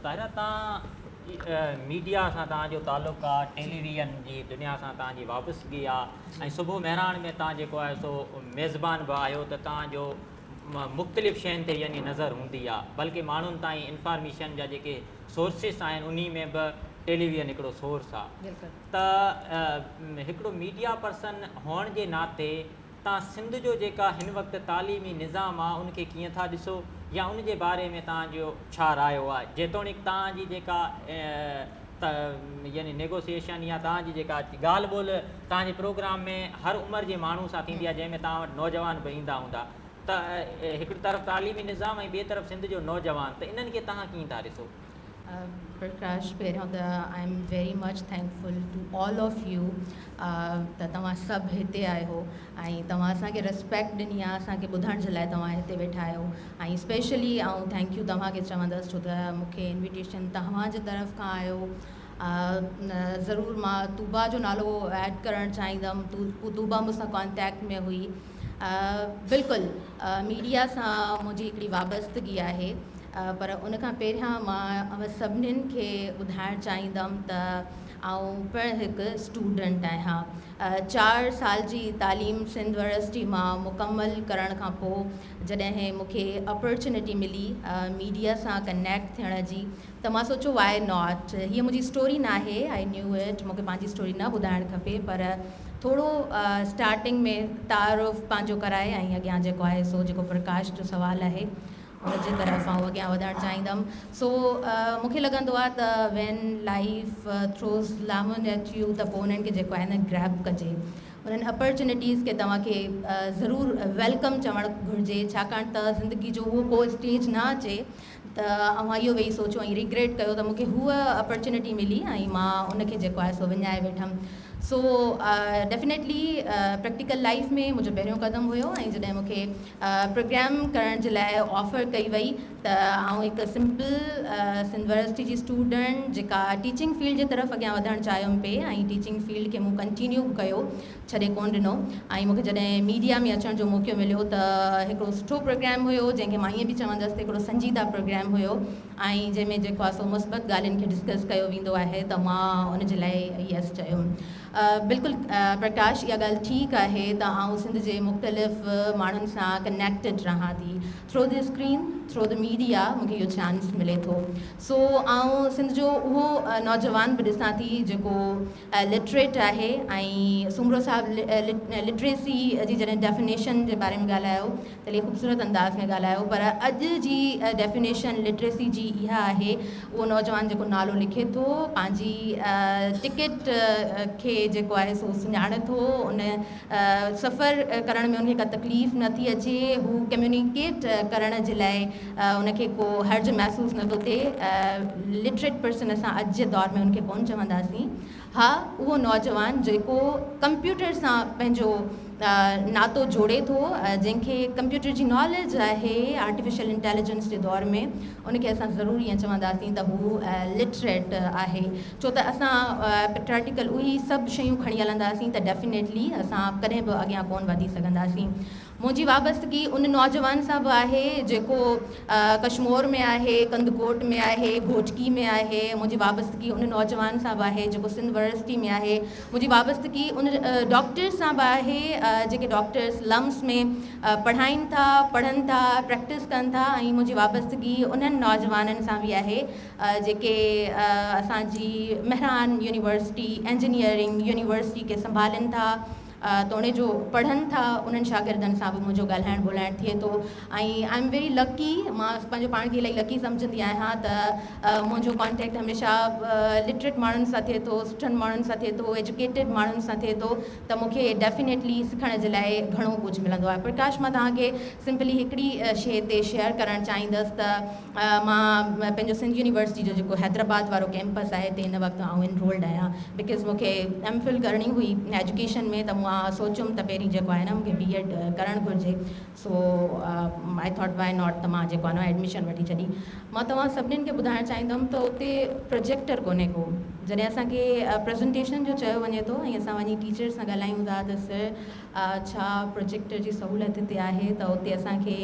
طاهره تان ميڊيا سان توهان جو تعلق آ ٽيليويزن جي دنيا سان توهان جي وابستگي آ ۽ صبح مهراڻ ۾ توهان جيڪو آهي سو ميزبان به آهيو ته توهان جو مختلف شين تي يعني نظر هوندي آ بلڪه ماڻهن تائين انفارميشن جا جيڪي سورسز آهن انهي ۾ به ٽيليويزن هڪڙو سورس آ ته هڪڙو ميڊيا پرسن هئڻ جي ناتي توهان سنڌ جو جيڪا هن وقت تعليمي نظام آ ان کي ڪيئن ٿا ڏسو يا ان جي باري ۾ توهان جو ڇا رايو آ جيتوڻيڪ توهان جي جيڪا يعني نيگوسيئيشن يا توهان جي جيڪا ڳالهه ٻولهه توهان جي پروگرام ۾ هر عمر جي ماڻهو سان ٿيندي آ جنهن ۾ توهان وٽ نوجوان به ايندا هوندا ته هڪ طرف تعليمي نظام ۽ ٻئي طرف سنڌ جو نوجوان ته انهن کي توهان ڪيئن ٿا ڏسو؟ پرڪاش پهريون ته I am very much thankful to all of you ته توهان سڀ هتي آهيو ۽ توهان اسان کي ريسپيڪٽ ڏني آهي اسان کي ٻڌڻ جي لاء توهان هتي ويٺا آهيو ۽ اسپيشلي آئون thank you توهان کي چوندس ڇو ته مون کي انويٽيشن توهان جي طرف کان آيو ضرور مان طوبيٰ جو نالو ايڊ ڪرڻ چاهيندم طوبيٰ مون سان ڪانٽيڪٽ ۾ هئي بلڪل ميڊيا سان منهنجي هڪڙي وابستگي آهي پر ان کان پهريان مان اوهان سڀنين کي ٻڌائڻ چاهيندم ته آئون پڻ هڪ اسٽوڊنٽ آهيان. چار سال جي تعليم سنڌ ورسٽي مان مڪمل ڪرڻ کان پوء جڏهن مون کي اپرچونٽي ملي ميڊيا سان ڪنيڪٽ ٿيڻ جي ته مان سوچيو وائي not هيء منهنجي اسٽوري ناهي آئي نيو it مون کي پنهنجي اسٽوري نه ٻڌائڻ کپي پر ٿورو اسٽارٽنگ ۾ تعارف پنهنجو ڪرائي ۽ اڳيان جيڪو آهي سو جيڪو پرڪاش جو سوال آهي ان جي طرف آئون اڳيان وڌڻ چاهيندم سو مون کي لڳندو آهي ته when life throws lemon at you ته پوء انهن کي جيڪو آهي نه گريب ڪجي انهن اپرچونيٽيز کي توهان کي ضرور welcome چوڻ گهرجي ڇاڪاڻ ته زندگي جو اهو ڪو اسٽيج نه اچي ته اوهان اهو ويهي سوچو ۽ ريگريٽ ڪيو ته مون کي هوء اپرچونيٽي ملي ۽ مان ان کي جيڪو آهي سو وڃائي ويٺم سو ڊيفنيٽلي پريڪٽيڪل لائيف ۾ منهنجو پهريون قدم هيو ۽ جڏهن مون کي پروگرام ڪرڻ جي لاء آفر ڪئي وئي ته آئون هڪ سمپل سنڌ ورسٽي جي اسٽوڊنٽ جيڪا ٽيچنگ فيلڊ جي طرف اڳيان وڌڻ چاهيم پئي ۽ ٽيچنگ فيلڊ کي مون ڪنٽينيو به ڪيو ڇڏي ڪونه ڏنو ۽ مونکي جڏهن ميڊيا ۾ اچڻ جو موقعو مليو ته هڪڙو سٺو پروگرام هيو جنهن کي مان ائين به چوندس ته هڪڙو سنجيده پروگرام هيو ۽ جنهن ۾ جيڪو آهي سو مثبت ڳالهين کي ڊسڪس ڪيو ويندو آهي ته مان ان جي لاء يس چيو. بلڪل پرڪاش اها ڳالهه ٺيڪ آهي ته آئون سنڌ جي مختلف ماڻهن سان ڪنيڪٽيڊ رهان ٿي through the screen through the media مون کي اهو چانس ملي ٿو سو آئون سنڌ جو اهو نوجوان به ڏسان ٿي جيڪو لٽريٽ آهي ۽ سومرو صاحب لٽريسي جي جڏهن ڊيفينيشن جي باري ۾ ڳالهايو تڏهن خوبصورت انداز ۾ ڳالهايو پر اڄ جي ڊيفينيشن لٽريسي جي اها آهي اهو نوجوان جيڪو نالو لکي ٿو پنهنجي ٽڪيٽ کي جيڪو آهي سو سڃاڻي ٿو ان سفر ڪرڻ ۾ ان کي ڪا تڪليف نه ٿي اچي هو ڪميونيڪيٽ ڪرڻ جي لاء ان کي ڪو حرج محسوس نه ٿو ٿئي لٽريٽ پرسن اسان اڄ جي دور ۾ ان کي ڪونه چونداسين ها اهو نوجوان جيڪو ڪمپيوٽر سان پنهنجو ناتو جوڙي ٿو جنهن کي ڪمپيوٽر جي ناليج آهي آرٽيفيشل انٽيليجنس جي دور ۾ ان کي اسان ضرور ائين چونداسين ته هو لٽريٽ آهي ڇو ته اسان پريڪٽيڪل اهي سڀ شيون کڻي هلنداسين ته ڊيفينيٽلي اسان ڪڏهن به اڳيان ڪونه وڌي سگهنداسين منهنجي وابستگي ان نوجوان سان به آهي جيڪو ڪشمور ۾ آهي، ڪنڌڪوٽ ۾ آهي، گهوٽڪي ۾ آهي، منهنجي وابستگي ان نوجوان سان به آهي جيڪو سنڌ ورسٽي ۾ آهي، منهنجي وابستگي ان ڊاڪٽرز سان به آهي جيڪي ڊاڪٽرز لمس ۾ پڙهائين ٿا، پڙهن ٿا، پريڪٽس ڪن ٿا ۽ منهنجي وابستگي انهن نوجوانن سان به آهي جيڪي اسان جي مهراڻ يونيورسٽي انجنيئرنگ يونيورسٽي کي سنڀالين ٿا. توڻي جو پڙهن ٿا انهن شاگردن سان به منهنجو ڳالهائڻ ٻولهائڻ ٿئي ٿو ۽ I am very lucky مان پنهنجو پاڻ کي الاهي لڪي سمجهندي آهيان ته منهنجو ڪانٽيڪٽ هميشه لٽريٽ ماڻهن سان ٿئي ٿو سٺن ماڻهن سان ٿئي ٿو ايجوڪيٽيڊ ماڻهن سان ٿئي ٿو ته مون کي ڊيفينيٽلي سکڻ جي لاء گهڻو ڪجهه ملندو آهي پرڪاش مان توهان کي سمپلي هڪڙي شيء تي شيئر ڪرڻ چاهيندس ته مان پنهنجو سنڌ يونيورسٽي جو جيڪو حيدرآباد وارو ڪيمپس آهي اتي هن وقت آئون انرولڊ آهيان because مون کي ايم فل ڪرڻي هئي ايجوڪيشن ۾ ته مون مان سوچيم ته پهرين جيڪو آهي نه مون کي بي ايڊ ڪرڻ گهرجي so I thought why not ته مان جيڪو آهي نه ايڊميشن وٺي ڇڏي. مان توهان سڀنين کي ٻڌائڻ چاهيندم ته اتي پروجيڪٽر ڪونهي ڪو. جڏهن اسان کي پريزنٽيشن جو چيو وڃي ٿو ۽ اسان وڃي ٽيچر سان ڳالهايون ٿا ته سر ڇا پروجيڪٽر جي سهولت هتي آهي ته اتي اسان کي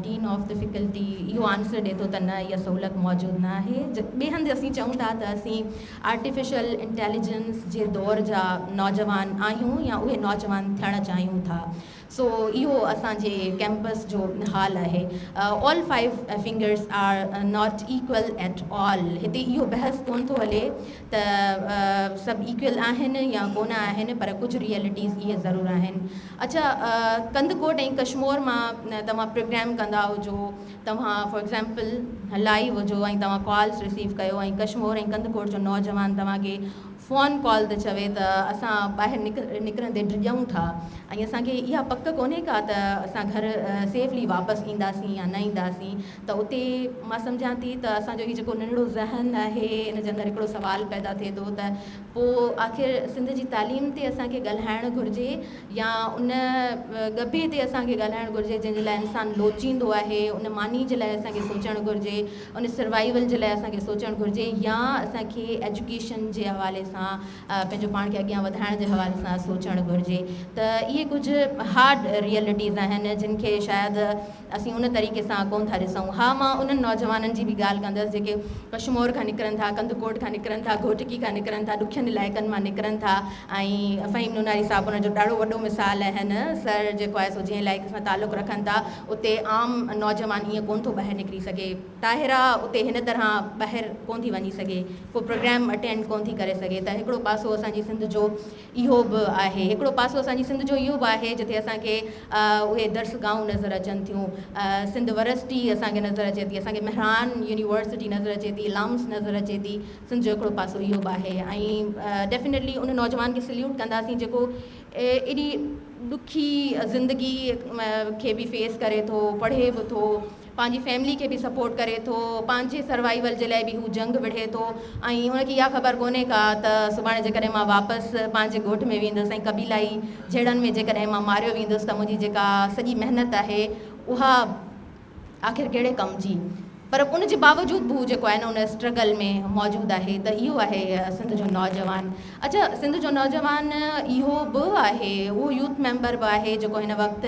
ڊين آف the faculty اهو آنسر ڏي ٿو ته نه اها سهولت موجود نه آهي. ٻئي هنڌ اسين چئون ٿا ته اسين آرٽيفيشل انٽيليجنس جي دور جا نوجوان آهيون يا اهي نوجوان ٿيڻ چاهيون ٿا. سو اهو اسان جي ڪيمپس جو حال آهي. All five fingers are not equal at all. هتي اهو بحث ڪونه ٿو هلي ته سڀ ايڪول آهن يا ڪونه آهن پر ڪجهه ريئلٽيز اهي ضرور آهن. اڇا ڪنڌڪوٽ ۽ ڪشمور مان توهان پروگرام ڪندا هجو توهان فار ايگزامپل لائيو هجو ۽ توهان ڪالز رسيو ڪيو ۽ ڪشمور ۽ ڪنڌڪوٽ جو نوجوان توهان کي فون ڪال تي چوي ته اسان ٻاهر نڪرندي ڊڄون ٿا ۽ اسان کي اها پڪ ڪونهي ڪا ته اسان گهر سيفلي واپس اينداسين يا نه اينداسين ته اتي مان سمجهان ٿي ته اسان جو هي جيڪو ننڍڙو ذهن آهي ان جي اندر هڪڙو سوال پيدا ٿئي ٿو ته پوء آخر سنڌ جي تعليم تي اسان کي ڳالهائڻ گهرجي يا ان ڳڀي تي اسان کي ڳالهائڻ گهرجي جنهن جي لاء انسان لوچيندو آهي ان ماني جي لاء اسان کي سوچڻ گهرجي ان سروائيول جي لاء اسان کي سوچڻ گهرجي يا اسان کي ايجوڪيشن جي حوالي سان پنهنجو پاڻ کي اڳيان وڌائڻ جي حوالي سان سوچڻ گهرجي ته اهي ڪجهه هارڊ ريئلٽيز آهن جن کي شايد اسين ان طريقي سان ڪونه ٿا ڏسون. ها مان انهن نوجوانن جي به ڳالهه ڪندس جيڪي ڪشمور کان نڪرن ٿا، ڪنڌڪوٽ کان نڪرن ٿا، گهوٽڪي کان نڪرن ٿا، ڏکين علائقن مان نڪرن ٿا ۽ فهيم نوناري صاحب ان جو ڏاڍو وڏو مثال آهن. سر جيڪو آهي سو جنهن علائقي سان تعلق رکن ٿا اتي عام نوجوان ائين ڪونه ٿو ٻاهر نڪري سگهي. طاهره اتي هن طرح ٻاهر ڪونه ٿي وڃي سگهي، ڪو پروگرام اٽينڊ ڪونه ٿي ڪري سگهي ته هڪڙو پاسو اسان جي سنڌ جو اهو به آهي. هڪڙو پاسو اسان جي سنڌ جو اهو به آهي جتي اسان کي اهي درسگاهون نظر اچن ٿيون، سنڌ ورسٽي اسان کي نظر اچي ٿي، اسان کي مهراڻ يونيورسٽي نظر اچي ٿي، لامس نظر اچي ٿي، سنڌ جو هڪڙو پاسو اهو به آهي ۽ ڊيفينيٽلي ان نوجوان کي سليوٽ ڪنداسين جيڪو ايڏي ڏکي زندگي کي به فيس ڪري ٿو، پڙهي به ٿو. پنهنجي فيملي کي به سپورٽ ڪري ٿو، پنهنجي سروائيول جي لاء به هو جنگ وڙهي ٿو ۽ هن کي اها خبر ڪونهي ڪا ته سڀاڻي جيڪڏهن مان واپس پنهنجي ڳوٺ ۾ ويندس ۽ قبيلائي جهيڙن ۾ جيڪڏهن مان ماريو ويندس ته منهنجي جيڪا سڄي محنت آهي اها آخر ڪهڙي ڪم جي پر ان جي باوجود به هو جيڪو آهي نه ان اسٽرگل ۾ موجود آهي ته اهو آهي سنڌ جو نوجوان. اڇا سنڌ جو نوجوان اهو به آهي اهو يوٿ ميمبر به آهي جيڪو هن وقت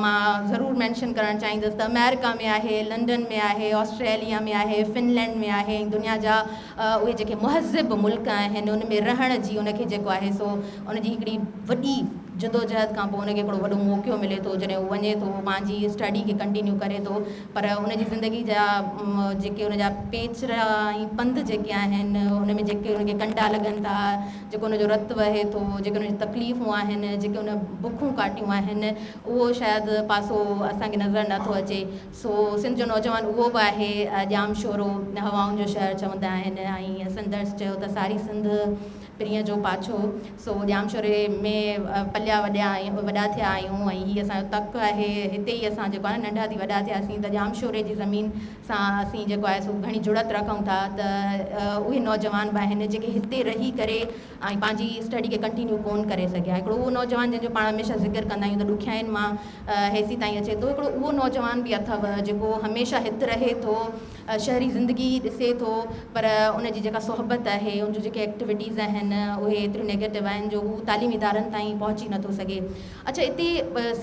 مان ضرور مينشن ڪرڻ چاهيندس ته آمريڪا ۾ آهي لنڊن ۾ آهي آسٽريليا ۾ آهي فنلينڊ ۾ آهي ۽ دنيا جا اهي جيڪي مهذب ملڪ آهن ان ۾ رهڻ جي ان کي جيڪو آهي سو ان جي هڪڙي وڏي جدوجهد کان پوء ان کي هڪڙو وڏو موقعو ملي ٿو جڏهن هو وڃي ٿو پنهنجي اسٽڊي کي ڪنٽينيو ڪري ٿو پر ان جي زندگي جا جيڪي ان جا پيچرا ۽ پنڌ جيڪي آهن ان ۾ جيڪي ان کي ڪنڊا لڳن ٿا جيڪو ان جو رت وهي ٿو جيڪي ان جون تڪليفون آهن جيڪي ان بکون ڪاٽيون آهن اهو شايد پاسو اسان کي نظر نه ٿو اچي سو سنڌ جو نوجوان اهو به آهي ڄام شورو هوائن جو شهر چوندا آهن ۽ حسن درس چيو ته ساري سنڌ پرينء جو پاڇو سو ڄامشوري ۾ پليا وڏيا آهيون وڏا ٿيا آهيون ۽ هي اسان جو تڪ آهي هتي ئي اسان جيڪو آهي نه ننڍا ٿي وڏا ٿياسين ته ڄامشوري جي زمين سان اسين جيڪو آهي سو گهڻي جڙت رکون ٿا ته اهي نوجوان به آهن جيڪي هتي رهي ڪري ۽ پنهنجي اسٽڊي کي ڪنٽينيو ڪونه ڪري سگهيا هڪڙو اهو نوجوان جنهن جو پاڻ هميشه ذڪر ڪندا آهيون ته ڏکيائين مان هيسي تائين اچي ٿو هڪڙو اهو نوجوان به اٿو جيڪو هميشه هت رهي ٿو شهري زندگي ڏسي ٿو پر ان جي جيڪا صحبت آهي ان جون جيڪي ايڪٽيوٽيز آهن اهي ايتريون نيگيٽو آهن جو هو تعليمي ادارن تائين پهچي نٿو سگهي اڇا اتي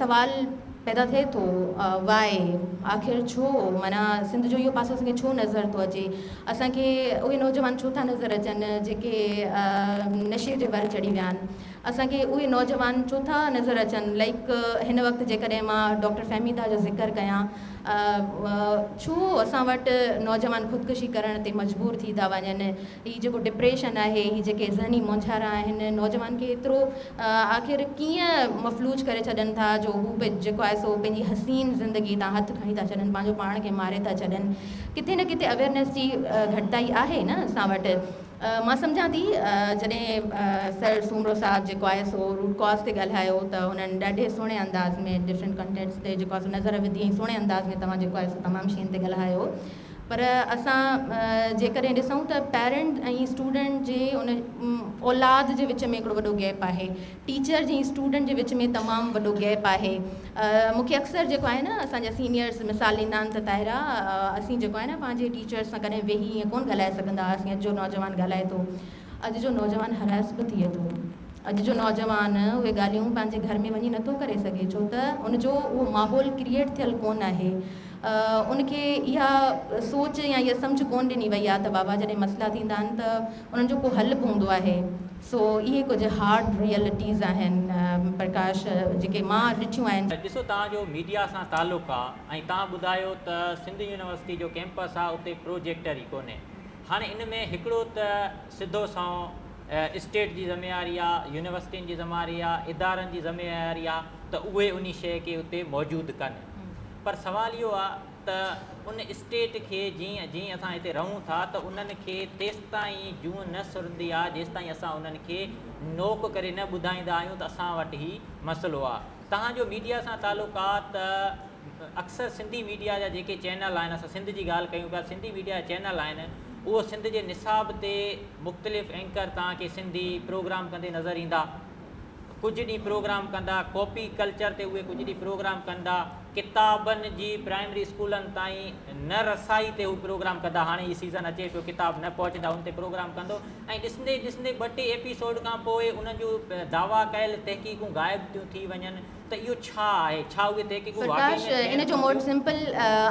سوال پيدا ٿئي ٿو وائي آخر ڇو معنيٰ سنڌ جو اهو پاسو اسان کي ڇو نظر ٿو اچي اسان کي اهي نوجوان ڇو ٿا نظر اچن جيڪي نشي جي ور چڙهي ويا آهن اسان کي اهي نوجوان ڇو ٿا نظر اچن لائيڪ هن وقت جيڪڏهن مان ڊاڪٽر فهميده جو ذڪر ڪيان ڇو اسان وٽ نوجوان خودڪشي ڪرڻ تي مجبور ٿي ٿا وڃن هي جيڪو ڊپريشن آهي هي جيڪي ذهني مونجهارا آهن نوجوان کي ايترو آخر ڪيئن مفلوج ڪري ڇڏن ٿا جو هو جيڪو آهي سو پنهنجي حسين زندگي تان هٿ کڻي ٿا ڇڏن پنهنجو پاڻ کي ماري ٿا ڇڏن ڪٿي نه ڪٿي اويئرنيس جي گهٽتائي آهي نه اسان وٽ مان سمجهان ٿي جڏهن سر سومرو صاحب جيڪو آهي سو روٽ ڪاز تي ڳالهايو ته انهن ڏاڍي سهڻي انداز ۾ ڊفرنٽ ڪنٽينٽس تي جيڪو آهي سو نظر وڌي ۽ سهڻي انداز ۾ توهان جيڪو آهي سو تمام شين تي ڳالهايو. پر اسان جيڪڏهن ڏسون ته پيرنٽ ۽ اسٽوڊنٽ جي ان اولاد جي وچ ۾ هڪڙو وڏو گيپ آهي، ٽيچر جي اسٽوڊنٽ جي وچ ۾ تمام وڏو گيپ آهي. مون کي اڪثر جيڪو آهي نه اسان جا سينيئرس مثال ڏيندا آهن ته طاهره اسين جيڪو آهي نه پنهنجي ٽيچرس سان ڪڏهن ويهي ائين ڪونه ڳالهائي سگهندا هئاسين اڄ جو نوجوان ڳالهائي ٿو. اڄ جو نوجوان هراس به ٿئي ٿو. اڄ جو نوجوان اهي ڳالهيون پنهنجي گهر ۾ وڃي نٿو ڪري سگهي ڇو ته ان جو اهو ماحول ڪريئيٽ ٿيل ڪونه آهي. ان کي اها سوچ يا اها سمجهه ڪونه ڏني وئي آهي ته بابا جڏهن مسئلا ٿيندا آهن ته انهن جو ڪو حل به هوندو آهي. سو اهي ڪجهه هارڊ ريئلٽيز آهن پرڪاش جيڪي مان ڏٺيون آهن. ڏسو توهان جو ميڊيا سان تعلق آ ۽ توهان ٻڌايو ته سنڌ يونيورسٽي جو ڪيمپس آ اتي پروجيڪٽر ئي ڪونهي هاڻي ان ۾ هڪڙو ته سڌو سنئون اسٽيٽ جي ذميواري آ يونيورسٽين جي ذميواري آ ادارن جي ذميواري آ ته اهي انهي شيء کي اتي موجود ڪن پر سوال اهو آ ته ان اسٽيٽ کي جيئن جيئن اسان هتي رهون ٿا ته انهن کي تيستائين جونء نه سرندي آ جيستائين اسان انهن کي نوڪ ڪري نه ٻڌائيندا آهيون ته اسان وٽ هي مسئلو آ. توهان جو ميڊيا سان تعلق آ ته اڪثر سنڌي ميڊيا جا جيڪي چينل آهن اسان سنڌ جي ڳالهه ڪيون پيا سنڌي ميڊيا جا چينل آهن اهو سنڌ جي نصاب تي مختلف اينڪر توهان کي سنڌي پروگرام ڪندي نظر ايندا. ڪجهه ڏينهن پروگرام ڪندا، ڪاپي ڪلچر تي اهي ڪجهه ڏينهن پروگرام ڪندا، ڪتابن جي پرائمري اسڪولن تائين نه رسائي تي هو پروگرام ڪندا، هاڻي هي سيزن اچي پيو ڪتاب نه پهچندا ان تي پروگرام ڪندو ۽ ڏسندي ڏسندي ٻه ٽي ايپيسوڊ کان پوء انهن جون دعويٰ ڪيل تحقيقون غائب ٿيون ٿي وڃن ته اهو ڇا آهي؟ ڇا اهي تحقيقون واقعي پرڪاش ۾ ٿين ان جو ڪونه موٽ ٿيون؟ سمپل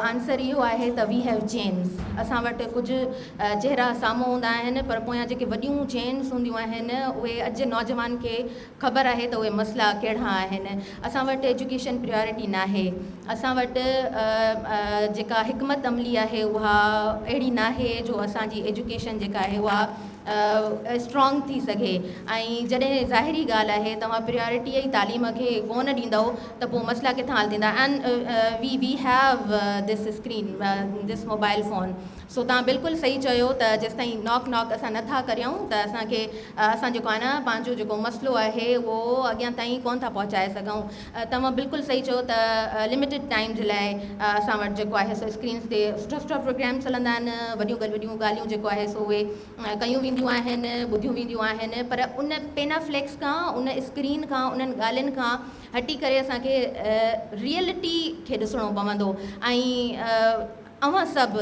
آنسر اهو آهي ته وي have chains اسان وٽ ڪجهه چهرا سامهون هوندا آهن پر پويان جيڪي وڏيون چينز هونديون آهن اهي اڄ جي نوجوان کي خبر آهي ته اهي مسئلا ڪهڙا آهن اسان وٽ ايجوڪيشن پريارٽي ناهي اسان وٽ جيڪا حڪمت عملي آهي اها اهڙي ناهي جو اسان جي ايجوڪيشن جيڪا آهي اها اسٽرانگ ٿي سگهي ۽ جڏهن ظاهري ڳالهه آهي توهان پريارٽي ئي تعليم کي ڪونه ڏيندؤ ته پوء مسئلا ڪٿان حل ٿيندا and we we have this screen this mobile phone so توهان بلڪل صحيح چيو ته جيستائين ناڪ ناڪ اسان نٿا ڪريون ته اسان کي اسان جيڪو آهي نه پنهنجو جيڪو مسئلو آهي اهو اڳيان تائين ڪونه ٿا پهچائي سگهون توهان بلڪل صحيح چيو ته لميٽيڊ ٽائيم جي لاء اسان وٽ جيڪو آهي سو اسڪرينس تي سٺا سٺا پروگرامس هلندا آهن وڏيون وڏيون ڳالهيون جيڪو آهي سو اهي ڪيون وينديون آهن ٻڌيون وينديون آهن پر ان پينافليڪس کان ان اسڪرين کان انهن ڳالهين کان هٽي ڪري اسان کي ريئلٽي کي ڏسڻو پوندو ۽ اوهان سڀ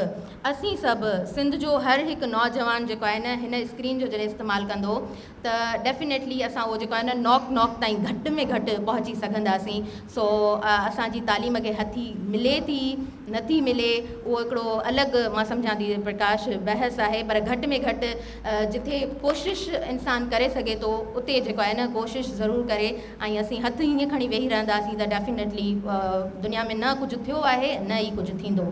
اسين سڀ سنڌ جو هر هڪ نوجوان جيڪو آهي نه هن اسڪرين جو جڏهن استعمال ڪندو ته ڊيفينيٽلي اسان اهو جيڪو آهي نه ناڪ ناڪ تائين گهٽ ۾ گهٽ پهچي سگهنداسين سو اسان جي تعليم کي هٿي ملي ٿي نٿي ملي اهو هڪڙو الڳ مان سمجهان ٿي پرڪاش بحث آهي پر گهٽ ۾ گهٽ جٿي ڪوشش انسان ڪري سگهي ٿو اتي جيڪو آهي نه ڪوشش ضرور ڪري ۽ اسين هٿ ائين کڻي ويهي رهنداسين ته ڊيفينيٽلي دنيا ۾ نه ڪجهه ٿيو آهي نه ئي ڪجهه ٿيندو.